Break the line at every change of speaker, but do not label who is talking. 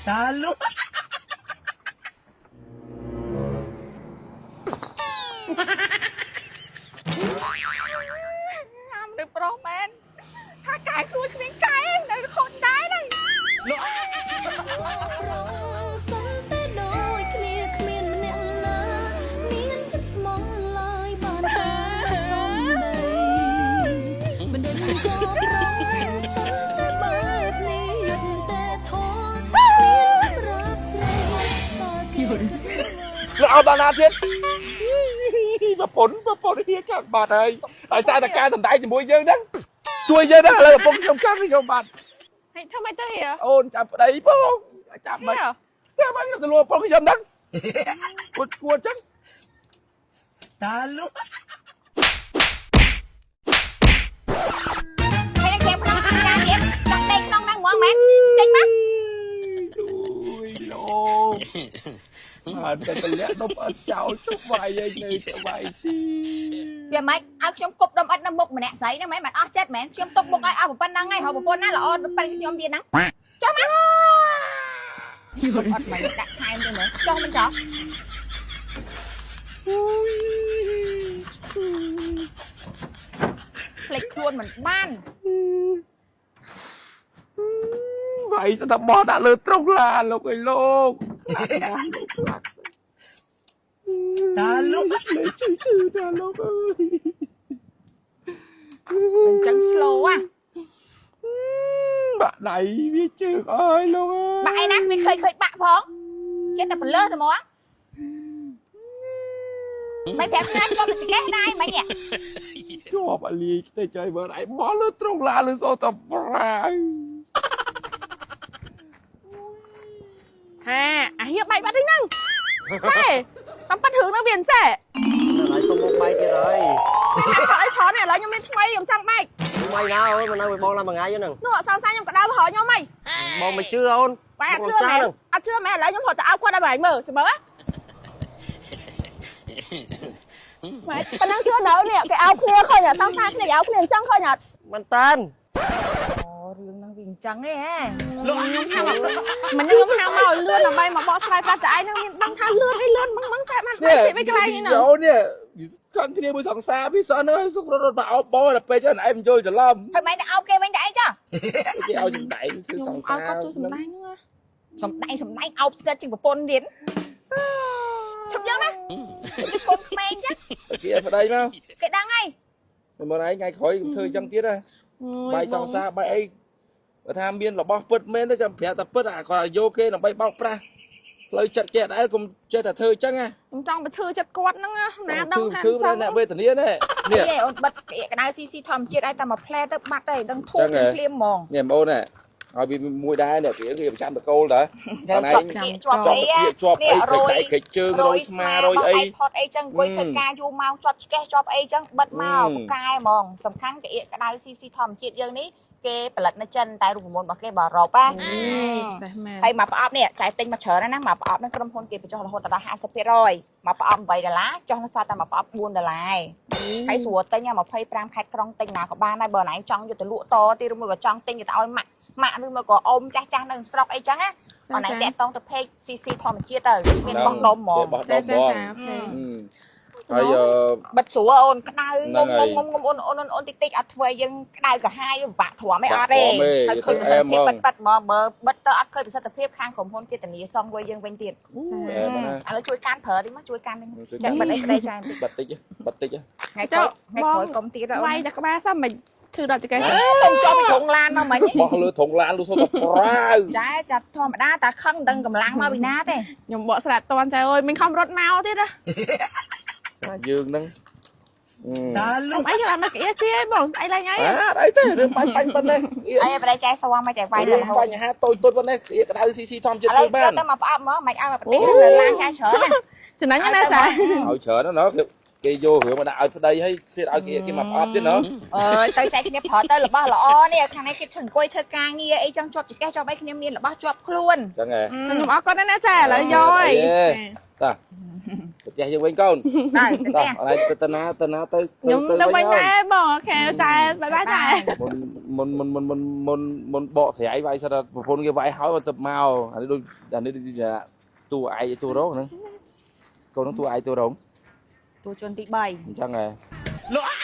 តាលុ
ណាមនុស្សប្រុសមែនថាកែខ្លួនគ្មានកែនៅខូចដែរហ្នឹង
លក់
ប្រសិនតែដូចគ្នាគ្មានម្នាក់ណា មានចិត្តស្មងឡើយបានតែសំដីមិនដឹងក៏ប្រសិនតែបែបនេះយុទ្ធតែធម៌មានសម្រាប់ស្រីបើគេគិត
លោកឲ្យដល់ណាទៀតប្រពន្ធប្រពន្ធហៀកាត់បាត់ហើយដោយសារតែការសំដែងជាមួយយើងហ្នឹងជួយយើងហ្នឹងឥឡូវប្រពន្ធខ្ញុំកាត់ខ្ញុំបាត់
ហើយធ្វើម៉េចទៅហី
អូនចាប់ប្តីផងចាប់មិនចាំមិនខ្ញុំទៅលួចប្រពន្ធខ្ញុំហ្នឹងគួតគួតចឹង
តាលុ
ហើយនឹងគេក្នុងការទៀតចង់ដេកក្នុងហ្នឹងហ្មងមែនចេញមក
អូយលោកបានតែតម្លាក់ដប់អត់ចោលជុំវាយឯងនៅតែវាយទី
វាមិនឲ្យខ្ញុំគប់ដុំអិតនៅមុខម្នាក់ស្រីហ្នឹងមែនមិនអស់ចិត្តមែនខ្ញុំទុកមុខឲ្យអស់ប៉ុណ្ណឹងហើយរកប្រពន្ធណាល្អប៉ុណ្ណឹងខ្ញុំទៀតហ្នឹងចុះមកអត់មិនដាក់ថែមទេមើលចុះមិនចុះភ្លេចខ្លួនមិនបាន
វាយស្ដាប់បោះដាក់លើត្រង់ឡានលោកអើយលោកខ្លាចណាស់លោកខ្លាច
តាលុ
លេជឺជឺតាលោកអើយ
អញ្ចឹង slow อ่ะ
បាក់ដៃវាជើងអើយលោកអើយ
បាក់អីណាគ្មានឃើញឃើញបាក់ផងចេះតែពលឺតែហ្មងមិនប្រាប់ណាជាប់តែចង្កេះដែរមិននេះ
ជាប់អាលាយខ្ទេចហើយមើលឯងបោះលើត្រង់ឡានលើសូតាប្រាវ
ហាអាហៀបែកបាត់ហើយហ្នឹងចេតាមប៉ាត់រឿងហ្នឹងវាអញ្ចេះ
ហើយសុំមកបែកទៀតហើយ
អត់អីច្រើនទេឥឡូវខ្ញុំមានថ្មីខ្ញុំចង់បែក
ថ្មីណាអូនមិននៅបងឡើងមួយថ្ងៃហ្នឹង
នោះអត់សង្សារខ្ញុំក៏ដើរមករកខ្ញុំហី
បងមិនជឿអូន
បែកអត់ជឿមែនអត់ជឿមែនឥឡូវខ្ញុំរត់ទៅអោបគាត់ឲ្យបែកមើលចាំមើលម៉េចប៉ុណ្ណឹងជឿនៅនេះគេអោបគ្នាឃើញអត់សង្សារគ្នាគេអោបគ្នាអញ្ចឹងឃើញអត់
មែនតាន
អូរឿងហ្នឹងវាអញ្ចឹងឯងហ៎
លក់ខ្ញុំថាមកមិនខ្ញុំហៅមកឲ្យលឿនដើម្បីមកបកស្រាយប្រាប់ចៅឯងហ្នឹងមានដឹងថាលឿនអីលឿនម៉ងម៉ងចែកបានបែកពីបីកន្លែងនេះ
អូននេះខំគ្នាមួយសង្សារពីសោះហ្នឹងសុករត់មកអោបបងដល់ពេលចឹងឯងមិនយល់ច្រឡំ
ហើយមិនទៅអោបគេវិញតែអីចុះ
គេឲ្យសំដែងធ្វើ
ខ្ញុំ
សង្សារ
ឲ្យគាត់ជួយសម្ដែងហ្នឹង
សំដែងសំដែងអោបស្និទ្ធជាងប្រពន្ធទៀតឈប់យកមកដូចកូនក្មេងចឹង
គេឲ្យប្តីមក
គេដឹងហើយ
មើលឯងថ្ងៃក្រោយធ្វើចឹងទៀតហ៎បាយសង្សារបាយអីបើថាមានរបស់ពិតមែនទេចាំប្រាប់តែពិតអាគាត់ឲ្យយកគេដើម្បីបោកប្រាស់ផ្លូវចិត្តគេអត់ដែលកុំចេះតែធ្វើចឹងណា
ខ្ញុំចង់បញ្ឈឺចិត្តគាត់ហ្នឹងណាដឹងថា
ឈឺអ្នកវេទនានេះនេះ
អីអូនបិទក្តៅស៊ីស៊ីធម្មជាតិឲ្យតែមួយផ្លែទៅបាត់ហើយដឹងធូបភ្លាមហ្មង
នេះបងអូននេះឲ្យវាមួយដែរនេះវាគេប្រចាំតកូលតើ
ជាប់ជាប់
ជាប់
អី
ជាប់អីក្រេចក្រេចជើងរយស្មារយអី
ផតអីចឹងអង្គុយធ្វើការយូរម៉ោងជាប់ឆ្កេះជាប់អីចឹងបិទមកពូកែហ្មងសំខាន់កៀកក្តៅស៊ីស៊ីធម្មជាតិយើងនេះគេផលិតនៅចិនតែរូបមន្តរបស់គេបារ៉ុបណា
សេះមែន
ហើយមកប្រអប់នេះចាយទិញមកច្រើនណាស់មកប្រអប់ហ្នឹងក្រុមហ៊ុនគេបញ្ចុះរហូតដល់50%មកប្រអប់8ដុល្លារចុះនៅសល់តែមកប្រអប់4ដុល្លារឯងហើយស្រួលទិញ25ខេត្តក្រុងទិញណាក៏បានដែរបើណៃចង់យកទៅលក់តទៀតឬមួយក៏ចង់ទិញយកទៅឲ្យម៉ាក់ម៉ាក់ឬមួយក៏អ៊ំចាស់ចាស់នៅស្រុកអីចឹងណាអនឡាញតាក់តងទៅ page CC ធម្មជាតិទៅមានបោះដុំហ្មង
បោះដុ
ចាចា
ំហ្មង
ចា OK
ហើយ
បិទស្រួលអូនក្តៅងុំងុំងុំអូនអូនអូនតិចតិចអត់ធ្វើឲ្យយើងក្តៅកាហាយពិបាកទ្រាំឯអត់ទេហើយឃើញប្រសិទ្ធភាពប៉ិតប៉ិតហ្មងបើបិទទៅអត់ឃើញប្រសិទ្ធភាពខាងក្រុមហ៊ុនគេធានាសងវិញយើងវិញទៀត ឥឡូវជួយកាន់ប្រើតិចមកជួយកាន់តិចចាំបិទអីប្តីចាយបន្តិច
បាត់តិចបាត់តិច
ថ្ងៃក្រោយថ្ងៃក្រោយកុំទៀតអូ
វាយតែក្បាលសោះមិនឈឺដល់ចង្កេះ
នសុំចុះពីត្រង់ឡានមកមិញ
បោះលើត្រង់ឡានលុះសូត្រប្រាវ
ចាចាធម្មតាតាខឹងមិនដឹងកម្លាំងមកពីណាទេ
ខ្ញុំបកស្រាតតាន់ចៅអើយមិនខំរត់មកទៀតណា
ស្រាយើងហ្នឹង
តាលុ
អីគេអត់មកក្អៀជាឯងបងស្អីឡើងអី
អាអីទេរឿងបាញ់បាញ់ប៉ុណ្ណេះ
អីប្តីចាយសួរមកចាយវាយ
រឿង
រហូត
បញ្ហាតូចតូចប៉ុណ្ណេះក្តៅស៊ីស៊ីធម្មជាតិ
ឥឡូវ
ជួយបាន
យកទៅមកប្រអប់មកមិនឲ្យមកប្រទេសនៅឡានចាយច្រើនណា
ចំណេញណាចា
ឲ្យច្រើនណាស់គេយករឿងមកដាក់ឲ្យប្តីឲ្យសៀតឲ្យគេគេមកប្រអប់ទៀតណោះ
អើយទៅចែកគ្នាប្រើទៅរបស់ល្អនេះខាងនេះគេធ្វើអង្គុយធ្វើការងារអីចឹងជាប់ចង្កេះជាប់អីគ្នាមានរបស់ជាប់ខ្លួន
ចឹងហ៎
ខ្ញុំអរគុណណាស់ចាឥឡូវយកហើយ
តា ទៅផ្ទះយើងវិញកូន
ទៅទៅ
តោះ
ផ្ទះ
អរទៅទៅណាទៅណាទៅ
ខ្ញុំទៅវិញដែរបង OK ចា bye bye ចា
មុនមុនមុនមុនមុនមុនបកស្រាយវាយសិតប្រពន្ធគេវាយហើយទៅមកអានេះដូចអានេះដូចតួឯកតួរោងហ្នឹងកូនហ្នឹងតួឯកតួរោង
តួជនទី3
អញ្ចឹងហ៎
លក់